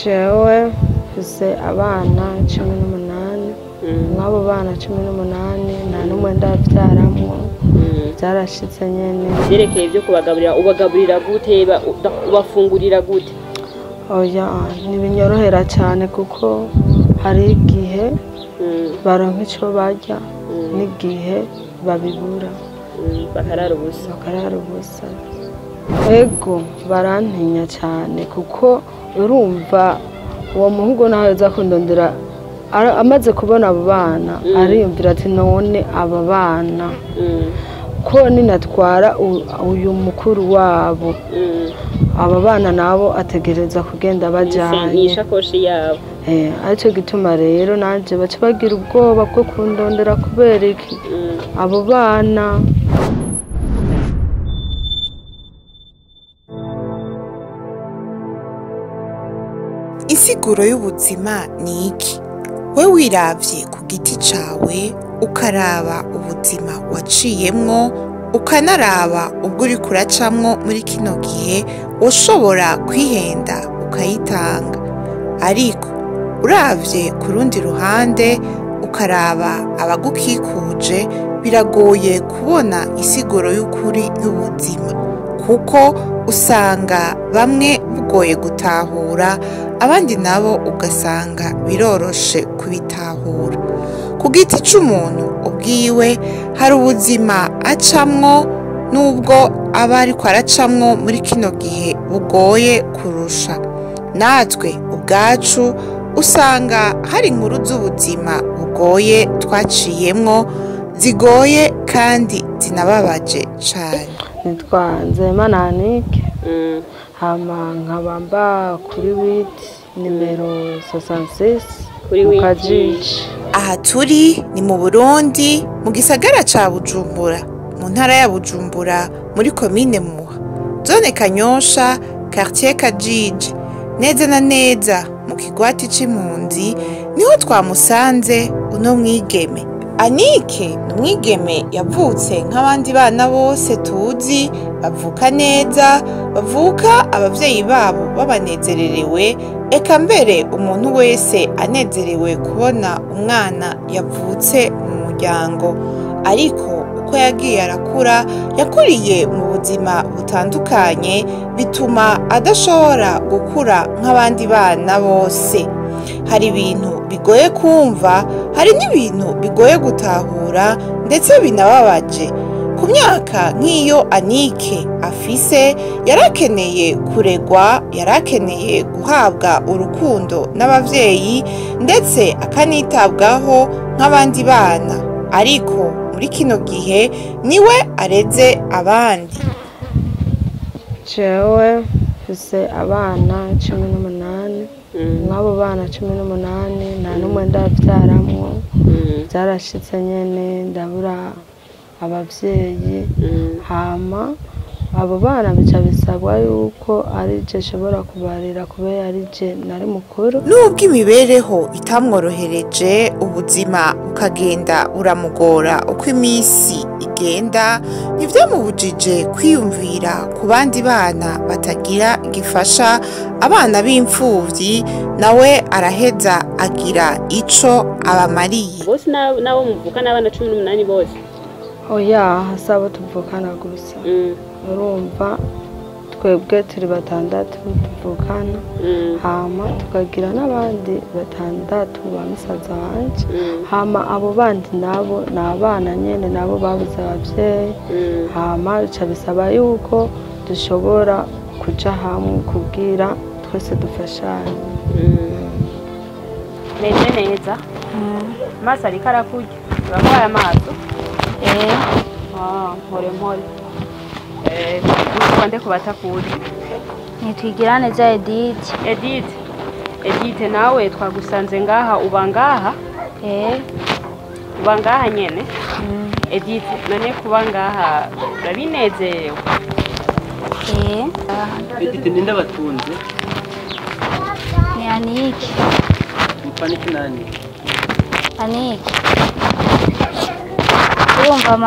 Jewe mfise abana 18. Mw'abo bana 18 nta n'umwe ndavyaramwo. Vyarashitse nyene. Vyerekeye ivyo kubagaburira, ubagaburira gute, ubafungurira gute? Oya, ntibinyorohera cane kuko hari igihe baronka ico barya n'igihe babibura. Bakarara ubusa. Bakarara ubusa. Ego, barantinya cane kuko urumva uwo muhungu nawe aza kundondera amaze kubona abo bana ariyumvira ati none aba bana ko ninatwara uyu mukuru wabo aba bana nabo ategereza kugenda bajanye n'ishakoshi yabo. Arico gituma rero nanje baca bagira ubwoba bwo kundondera kubera iki abo bana. Insiguro y'ubuzima ni iki? We wiravye ku giti cawe, ukaraba ubuzima waciyemwo, ukanaraba ubwo uriko uracamwo muri kino gihe, woshobora kwihenda ukayitanga. Ariko uravye ku rundi ruhande, ukaraba abagukikuje, biragoye kubona insiguro y'ukuri y'ubuzima, kuko usanga bamwe bugoye gutahura, abandi nabo ugasanga biroroshe kubitahura. Ku giti c'umuntu ubwiwe hari ubuzima acamwo n'ubwo aba ariko aracamwo muri kino gihe bugoye kurusha. Natwe ubwacu usanga hari inkuru z'ubuzima bugoye twaciyemwo, zigoye kandi zinababaje cane. Nitwa Nzeyimana Anike, hama nkaba mba kuri witi nimero 66 Kuri mu witi. Kajiji. Aha turi ni mu Burundi, mu gisagara ca Bujumbura, mu ntara ya Bujumbura, muri komine Muha, zone Kanyosha, quartier Kajiji. Neza na neza mu kigwati c'impunzi niho twamusanze uno mwigeme. Anike ni umwigeme yavutse nk'abandi bana bose tuzi, bavuka neza, bavuka abavyeyi babo babanezererewe, eka mbere umuntu wese anezerewe kubona umwana yavutse mu muryango. Ariko uko yagiye arakura, yakuriye mu buzima butandukanye, bituma adashobora gukura nk'abandi bana bose. Hari ibintu bigoye kumva, hari n'ibintu bigoye gutahura, ndetse binababaje. Ku myaka nk'iyo Anike afise, yarakeneye kuregwa, yarakeneye guhabwa urukundo n'abavyeyi, ndetse akanitabwaho nk'abandi bana. Ariko muri kino gihe niwe areze abandi. Jewe mfise abana 18. Mw'abo bana 18 nta n'umwe ndavyaramwo. Vyarashitse nyene ndabura abavyeyi. Hama abo bana bica bisabwa yuko ari je nshobora kubarera kubera ari je nari mukuru. Nubwo imibereho itamworohereje, ubuzima bukagenda buramugora uko iminsi igenda, ntivyamubujije kwiyumvira ku bandi bana batagira gifasha, abana b'imfuvyi, nawe araheza agira ico abamariye. Bose nabo muvukana abana 18 bose? Oya, si abo tuvukana gusa. Urumva twebwe turi batandatu tuvukana, hama tukagira n'abandi batandatu ba musaza wanje. Hama abo bandi nabo ni abana nyene, nabo babuze abavyeyi. Hama bica bisaba yuko dushobora kuja hamwe kugira twese dufashanye. Meze neza. Amaso ariko arakurya. Urarwaye amaso? Mpore mpore. Nde kubatakuzi? Nitwigira neza Edith. Edith. Edith nawe twagusanze ngaha, uba ngaha? Uba ngaha nyene? Edith, none kuba ngaha urabinezerewe? Edith, ninde batunze? Ni Anike. Mupfa nani? Anike. Urumva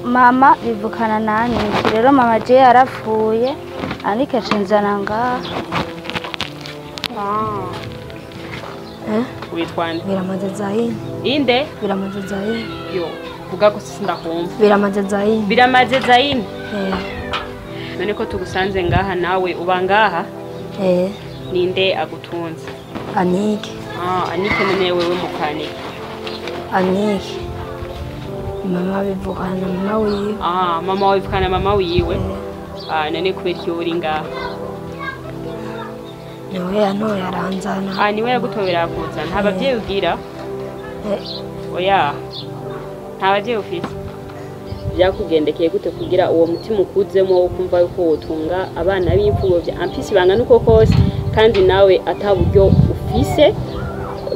mama bivukana na Anike. Rero mama je yarapfuye, Anike acinzana ngaha. Witwa nde? Biramaze Zaini. Inde? Biramaze Zaini. Yo, vuga ko sindakumva. Biramaze Zaini. Biramaze Zaini? None ko tugusanze ngaha nawe uba ngaha? Ninde agutunze? Anike. Anike none wewe mukanike? Anike. Mama bivukana na mama wiwe. Mama wivukana mama wiwe. None kubera iki uri ngaha? Niwe yantoye aranzana. Niwe yagutobera kuzana. Nta bavyeyi ugira? Oya. Nta bavyeyi ufise? Byakugendekeye gute kugira uwo mutima ukuzemo wo kumva yuko wotunga abana b'imfuvyi amfise bangana uko kose kandi nawe ataburyo ufise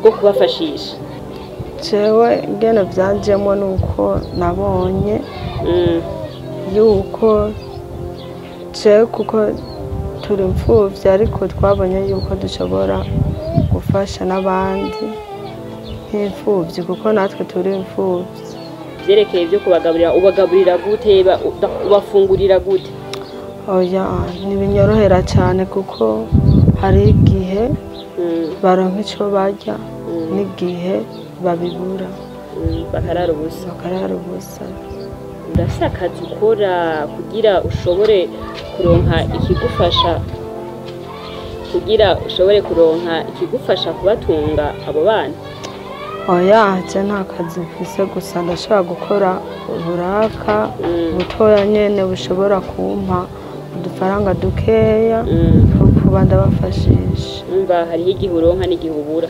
bwo kubafashisha? Jewe ngene vyanjemo nuko nabonye yuko jewe kuko turi imfuvyi ariko twabonye yuko dushobora gufasha n'abandi nk'imfuvyi kuko natwe turi imfuvyi. Vyerekeye byo kubagaburira, ubagaburira gute, ubafungurira gute? Oya, ntibinyorohera cyane kuko hari igihe baronka ico barya n'igihe babibura, bakarara ubusa. Bakarara ubusa. Urafise akazi ukora kugira ushobore kuronka ikigufasha, kugira ushobore kuronka ikigufasha kubatunga abo bana? Oya, je nta kazi mfise, gusa ndashobora gukora uburaka butoya nyene bushobora kumpa udufaranga dukeya kuba ndabafashisha. Umva hariho igihe uronka n'igihe ubura.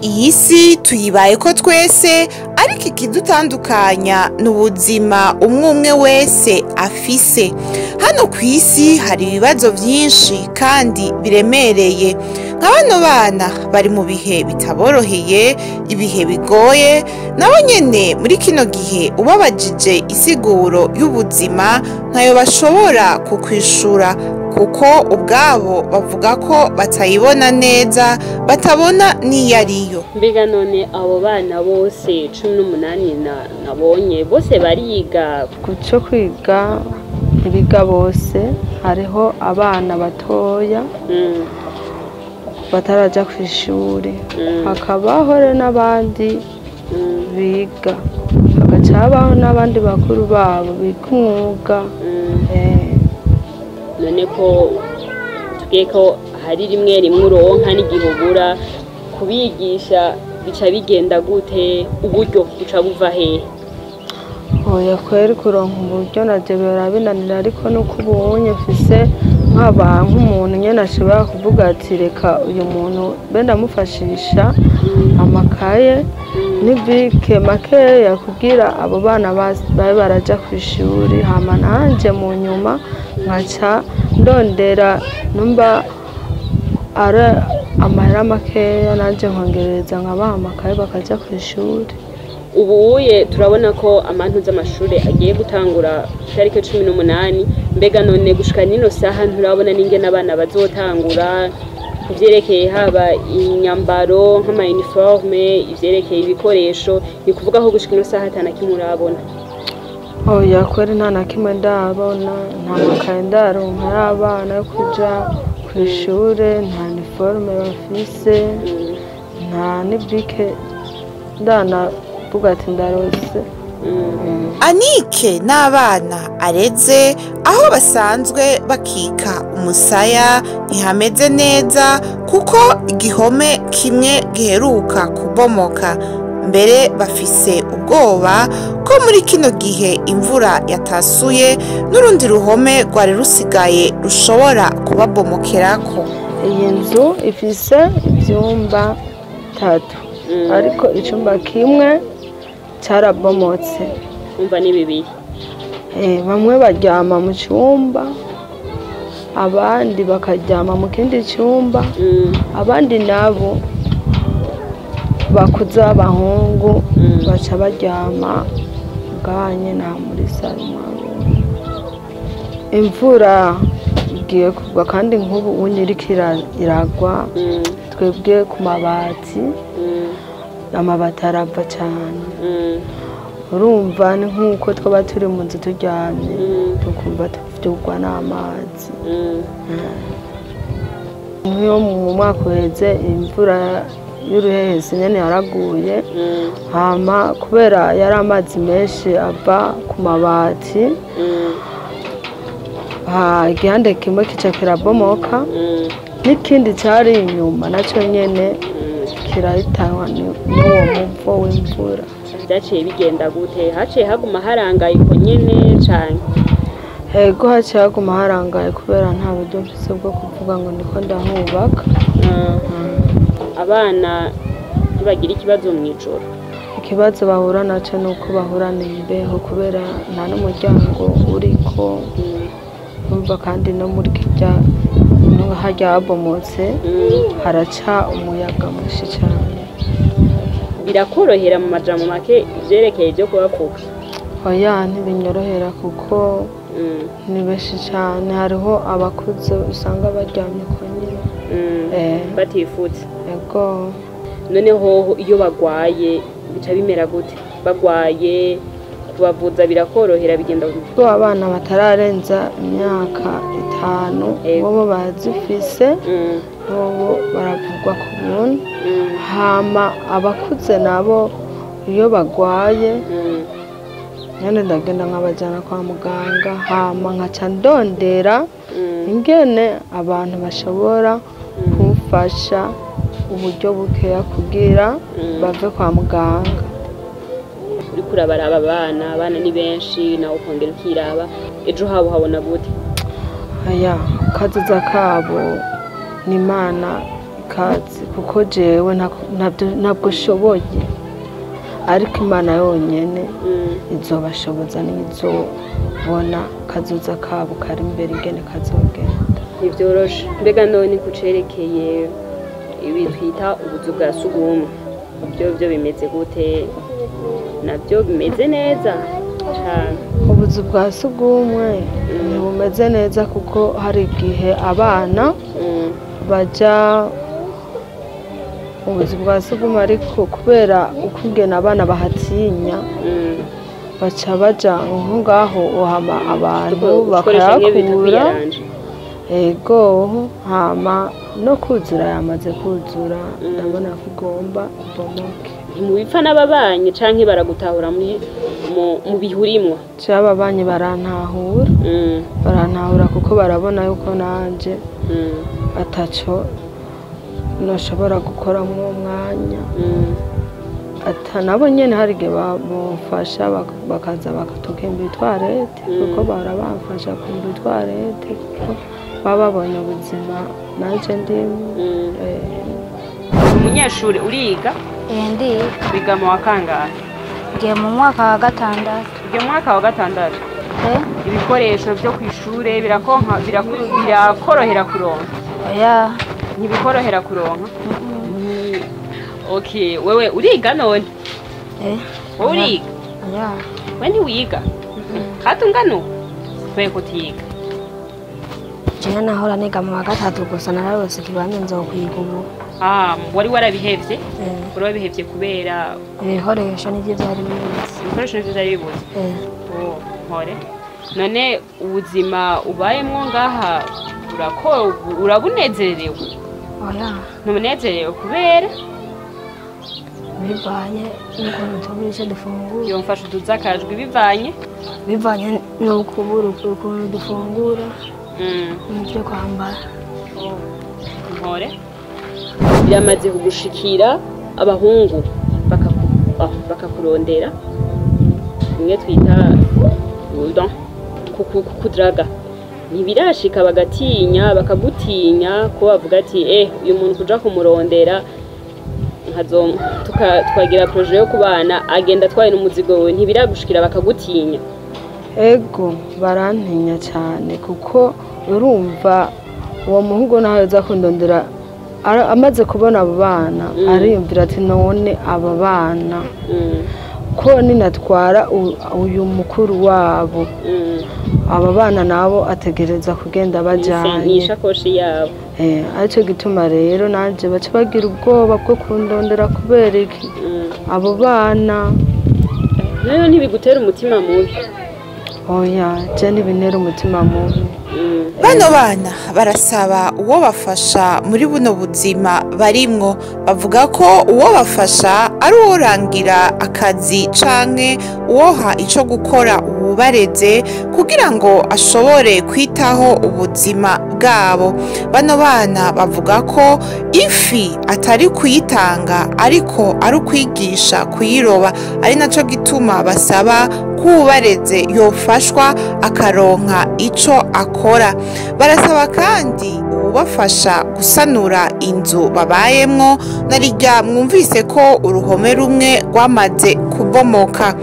Iyi si tuyibaye ko twese, ariko ikidutandukanya ni ubuzima umwe umwe wese afise. Hano ku isi hari ibibazo byinshi kandi biremereye. Nka bano bana bari mu bihe bitaboroheye, ibihe bigoye, nabo nyene muri kino gihe ubabajije isiguro y'ubuzima ntayo bashobora kukwishura, kuko ubwabo bavuga ko batayibona neza, batabona n'iyo ariyo. Mbega none abo bana bose 18 nabonye bose bariga? Kuco kwiga ntibiga bose, hariho abana batoya bataraja kw'ishuri, hakabaho n'abandi biga, hagaca habaho n'abandi bakuru babo biga umwuga. None ko tugiye ko hari rimwe rimwe uronka n'igihe ubura, kubigisha bica bigenda gute? Uburyo buca buva hehe? Oya kweri kuronka uburyo navyo birabinanira, ariko nuko ubonye mfise nk'umuntu nyene ashobora kuvuga ati reka uyu muntu be ndamufashisha amakaye n'ibike makeya kugira abo bana babe baraja kw'ishuri, hama nanje mu nyuma nkaca ndondera numba ari amahera makeya nanje nkongerereza nkabaha amakaye bakaja kw'ishuri. Ubuye turabona ko amantu z'amashure agiye gutangura tariki 18, mbega none gushika nino saha nturabona n'ingene abana bazotangura kuvyerekeye haba inyambaro nk'ama uniforme, ivyerekeye ibikoresho, ni kuvuga ko gushika ino saha atana kimwe urabona? Oya kweri nta na kimwe ndabona, nta makaye ndaronka y'abana yo kuja kw'ishure, nta uniforme bafise, nta n'ibike ndana vuga ati ndarose. Anike n'abana areze aho basanzwe bakika umusaya ntihameze neza, kuko igihome kimwe giheruka kubomoka. Mbere bafise ubwoba ko muri kino gihe imvura yatasuye n'urundi ruhome rwari rusigaye rushobora kubabomokerako. Iyi nzu ifise ivyumba 3, ariko icumba kimwe carabomotse. Umva ni bibiri. Bamwe baryama mu cyumba, abandi bakaryama mu kindi cyumba, abandi nabo bakuze abahungu baca baryama bwanye na muri salon. Imvura igiye kugwa kandi nk'ubu unyiriko iragwa, twebwe ku mabati, amabati arava cyane. Urumva ni nk'uko twaba turi mu nzu turyamye, tukumva tuvyugwa n'amazi. Nk'iyo mu mwaka uheze imvura y'uruhehesi nyene yaraguye, hama kubera yari amazi menshi ava ku mabati, igihande kimwe kica kirabomoka, n'ikindi cari inyuma naco nyene kirahitanwa n'uwo muvo w'imvura. Vyaciye bigenda gute? Haciye haguma harangaye uko nyene canke? Ego, haciye haguma harangaye kubera nta buryo mfise bwo kuvuga ngo ndiko ndahubaka. Abana ntibagira ikibazo mw'ijoro? Ikibazo bahura naco nuko bahura n'imbeho kubera nta n'umuryango uriko, urumva, kandi no muri kirya no harya habomotse haraca umuyaga mwinshi cane. Birakorohera mu majambo make ivyerekeye ivyo kubapfuka? Oya, ntibinyorohera kuko ni benshi cane, hariho abakuze usanga baryamye uko nyene. Batifutse. Ego. None hoho iyo bagwaye bica bimera gute? Bagwaye kubavuza birakorohera, bigenda gute? Ko abana batararenza imyaka 5 bobo bazifise, bobo baravugwa ku buntu. Hama abakuze nabo iyo bagwaye nyene ndagenda nkabajana kwa muganga, hama nkaca ndondera ingene abantu bashobora kumfasha uburyo bukeya kugira bave kwa muganga. Uriko urabaraba abana ni benshi, nawe ukongera ukiraba, ejo habo habona gute? Aya kazoza kabo ni Imana ikazi, kuko jewe ntabwo nshoboye, ariko Imana yonyene izobashoboza, nizobona kazoza kabo kari imbere ingene kazogenda. Ntivyoroshe. Mbega none kucerekeye ibi twita ubuzu bwa sugumwe, byo bimeze gute? Navyo bimeze neza cane? Ubuzu bwa sugumwe ntibumeze neza kuko hari igihe abana baja ubuzu bwa sugumwe, ariko kubera ukungene abana bahatinya baca baja nko ngaho uhama abantu Ukoresha nk'iyo bita bakayakura. kwiyaranja. Ego, hama no kuzura yamaze kuzura, ndabona ko igomba ibomoke. Ntimubipfa n'ababanyi canke baragutahura muri mu bihurimwo? Jewe ababanyi barantahura, barantahura kuko barabona yuko nanje ataco noshobora gukora mw'uwo mwanya. Ata nabo nyene hari igihe bamufasha bakaza bakatukemba itwarete, kuko bahora bamfasha kumva itwarete kuko baba babonye ubuzima nanje ndimo. Umunyeshuri uriga? Ndiga. Wiga mu wa kangahe? Ngiye mu mwaka wa 6. Ugiye mu mwaka wa 6? Ibikoresho vyo kw'ishure birakorohera kuronka? Oya. Ntibikorohera kuronka? Okay, wewe uriga none? Wowe uriga? Oya. We ntiwiga? Kandi ungana uko? Kubera ko utiga? Jewe nahora niga mu wa 3 gusa, nararose ikibanza nzokwiga ubu. Wari warabihevye? Wari wabihevye kubera ibikoresho nivyo vyari bibuze. Ibikoresho nivyo vyari bibuze? Oh, mpore. None ubuzima ubayemwo ngaha urabunezerewe? Oya. Ntubunezerewe kubera? Bivanye n'ukuntu tubura ico dufungura. Yomfasha uduze akajwi, bivanye? Bivanye n'ukubura ukuntu dufungura. N'ivyo kwambara. Mpore. Biramaze kugushikira abahungu bakakurondera, bimwe twita kukudraga, ntibirashika bagatinya, bakagutinya ko bavuga ati uyu muntu kuja kumurondera twagira projet yo kubana, agenda atwaye n'umuzigo we, ntibiragushikira bakagutinya? Ego, barantinya cyane kuko urumva uwo muhungu nawe aza kundondera amaze kubona abo bana, ariyumvira ati none aba bana ko ninatwara uyu mukuru wabo, aba bana nabo ategereza kugenda bajanye n'ishakoshi yabo. Aricyo gituma rero nanje baca bagira ubwoba bwo kundondera kubera iki abo bana. Nayo ntibigutera umutima mubi? Oya, je ntibintera umutima mubi. Bano bana barasaba uwo bafasha muri buno buzima barimwo. Bavuga ko uwo bafasha ari uworangira akazi canke uwoha ico gukora uwubareze kugira ngo ashobore kwitaho ubuzima bwabo. Bano bana bavuga ko ifi atari kuyitanga ariko ari ukwigisha kuyiroba, ari naco gituma basaba ko uwubareze yofashwa akaronka ico akora. Barasaba kandi uwubafasha gusanura inzu babayemwo, narirya mwumvise ko uruhome rumwe rwamaze kubomoka.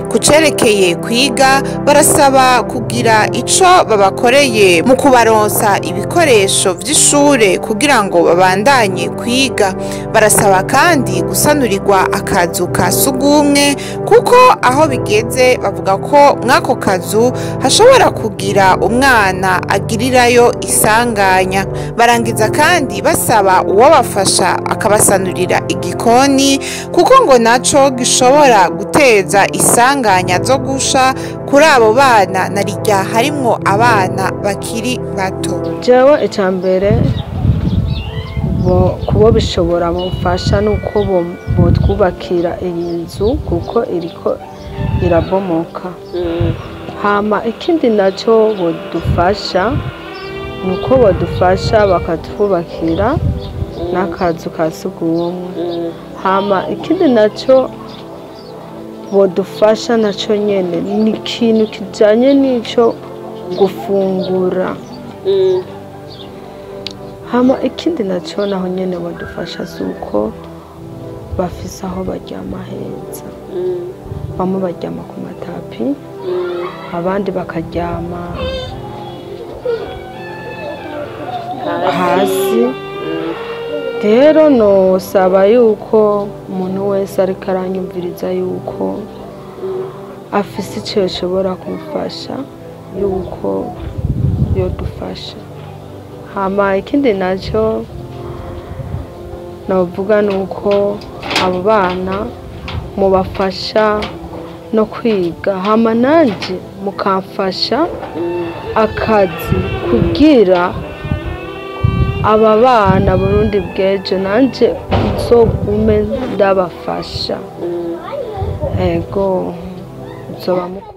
Ku cerekeye kwiga, barasaba kugira ico babakoreye mu kubaronsa ibikoresho vy'ishure kugira ngo babandanye kwiga. Barasaba kandi gusanurirwa akazu ka sugumwe, kuko aho bigeze bavuga ko mw'ako kazu hashobora kugira umwana agirirayo isanganya. Barangiza kandi basaba uwobafasha akabasanurira igikoni, kuko ngo naco gishobora guteza isanganya zo gusha kuri abo bana, narirya harimwo abana bakiri bato. Jewe icya mbere kubo bishobora bamufasha nuko botwubakira iyi nzu kuko iriko irabomoka. Hama ikindi nacyo bodufasha nuko bodufasha bakatwubakira n'akazu ka sugumwe. Hama ikindi nacyo bodufasha nacyo nyene ni ikintu kijanye n'ico gufungura. Hama ikindi nacyo naho nyene bodufasha si uko bafise aho baryama heza. Bamwe baryama ku matapi, abandi bakaryama hasi. Rero nosaba yuko umuntu wese ariko aranyumviriza yuko afise ico yoshobora kumufasha, yuko yodufasha. Hama ikindi nacyo navuga nuko abo bana mubafasha no kwiga, hama nanje mukamfasha akazi kugira aba bana Burundi bw'ejo nanje nzogume ndabafasha. Ego nzoba mukora.